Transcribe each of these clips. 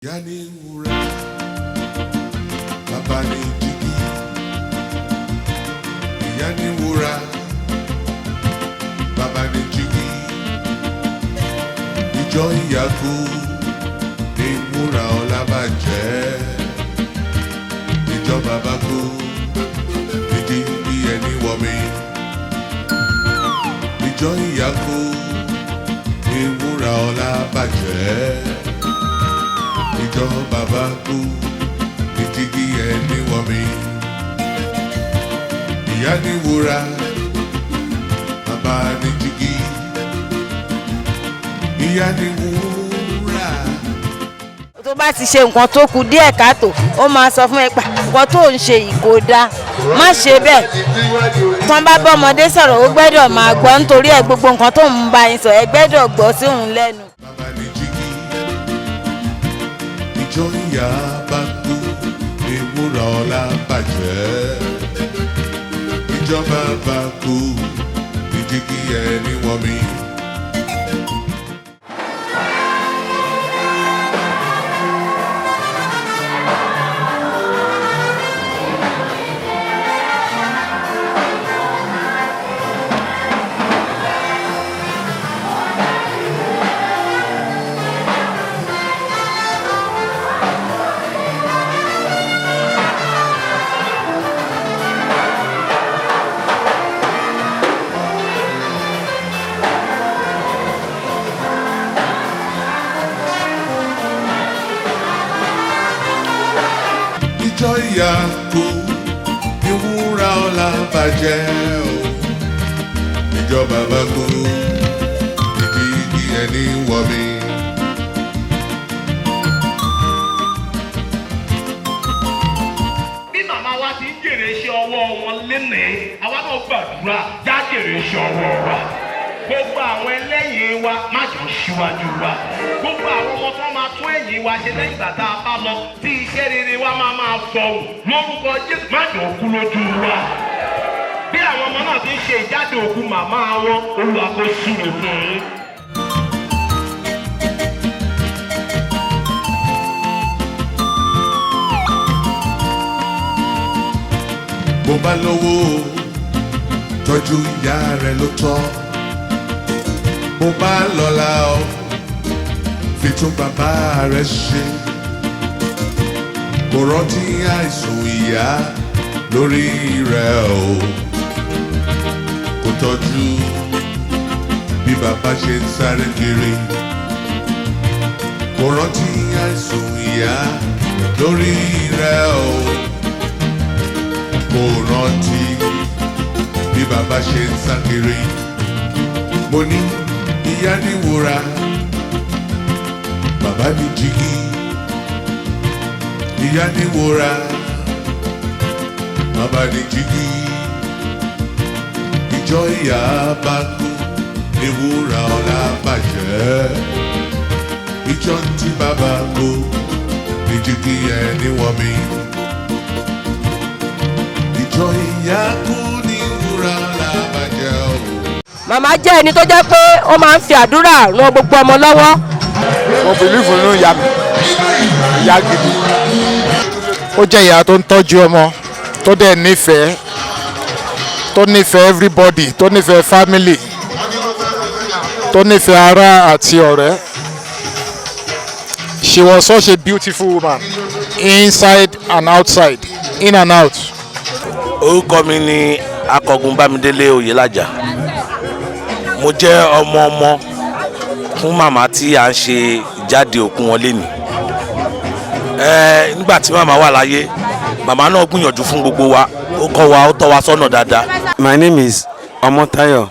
Yani wura, baba ni jigi. Yani wura, baba ni jigi. Ìjọ ìyàgò ni wura Ọlábàjẹ́. Ìjọ bàbá kú ni jigi ẹni wọ̀ mí. Ìjọ ìyàgò ni wura Ọlábàjẹ́. Ìjọ bàbá kú ní jígí ẹni wọ̀ mí. Ìyá ní wúrà, bàbá ní jígí. Ìyá ní wúrà. Tó bá ti ṣe nǹkan tó kù díẹ̀ káàtó, ó máa sọ fún ẹ pé nǹkan tó ń ṣe yìí kò dáa, má ṣe bẹ́ẹ̀. Tán bá bá ọmọdé sọ̀rọ̀, ó gbẹ́dọ̀ máa gbọ́ nítorí ẹ̀ gbogbo nǹkan tó ń bá yín sọ, ẹ gbẹ́dọ̀ gbọ́ sí òun lẹ́nu. Ìjọ ìyá bá kú ní wúrà Ọlábàjẹ́. Ìjọ bàbá kú ní jígí ẹni wọ̀ mí. Ìjọ ìyá kú ní wúrà Ọlábàjẹ́ o. Ìjọ bàbá kú ní jígí ẹni wọ̀ mí. Bí màmá wa ti ń jèrè iṣẹ́ ọwọ́ wọn lénìí, àwa náà gbàdúrà já jèrè iṣẹ́ ọwọ́ wa. Gbogbo àwọn ẹlẹ́yìn wa má jọ síwájú wa. Gbogbo àwọn ọmọ tó máa tún ẹ̀yìn wa ṣe lẹ́yìn ìgbà tá a bá lọ tí iṣẹ́ rere wa máa fọhùn lórúkọ Jésù má jọ kú lójú wa. Bí àwọn ọmọ náà ti ń ṣe ìjáde òkú màmá wọn, Olúwa kó súre fún yín. Bó bá lówó tọ́jú ìyá rẹ̀ ló tọ́. Bó bá lọ́lá ọ fi tún bàbá rẹ̀ ṣe. Kò rántí àìsùn ìyá lórí rẹ̀ o. Kò tọ́jú bí bàbá ṣe ń sáré kiri. Kò rántí àìsùn ìyá lórí rẹ̀ o. Kò rántí bí bàbá ṣe ń sá kiri. Mo ní ìyá ní wúrà, bàbá ní jígí. Ìyá ní wúrà, bàbá ní jígí. Ìjọ ìyá bá kú ní wúrà Ọlábàjẹ́. Ìjọ tí bàbá kú ní jígí ẹni wọ̀ mí. Ìjọ ìyá kú ní wúrà Ọlábàjẹ́ o. Màmá jẹ́ ẹni tó jẹ́ pé ó máa ń fi àdúrà ran gbogbo ọmọ lọ́wọ́. Mo bìlífù nínú ìyá mi, ìyá gidi. Ó jẹ́ ìyá tó ń tọ́jú ọmọ, tó dẹ̀ nífẹ̀ẹ́, tó nífẹ̀ẹ́ everybody, tó nífẹ̀ẹ́ family, tó nífẹ̀ẹ́ ará àti ọ̀rẹ́. She was such a beautiful woman, inside and outside, in and out. Orúkọ mi ni Akọ̀gun Bámidélé Oyèlájà. Mo jẹ́ ọmọ fún màmá tí à ń ṣe ìjáde òkú wọn lénìí. Nígbà tí màmá wà láyé, màmá náà gbìyànjú fún gbogbo wa, ó kọ́ wa, ó tọ́ wa sọ́nà dáadáa. My name is Omotayo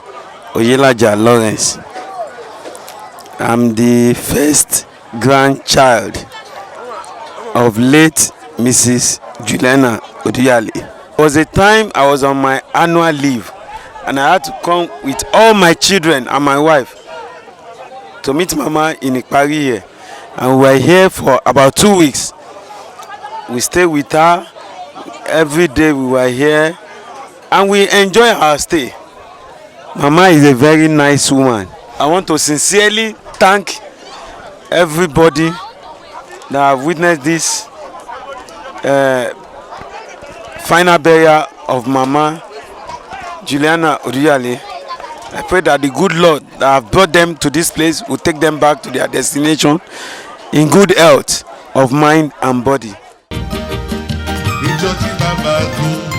Oyelaja Lawrence. I'm the first grandchild of late Mrs. Juliana Oduyale. There was a time I was on my annual leave and I had to come with all my children and my wife to meet Mama in Ipari here. And we were here for about 2 weeks. We stayed with her. Every day we were here and we enjoy our stay. Mama is a very nice woman. I want to sincerely thank everybody that have witnessed this final burial of Mama Juliana Oduyale. I pray that the good Lord that have brought them to this place will take them back to their destination in good health of mind and body. ìjọ tí bàbá kú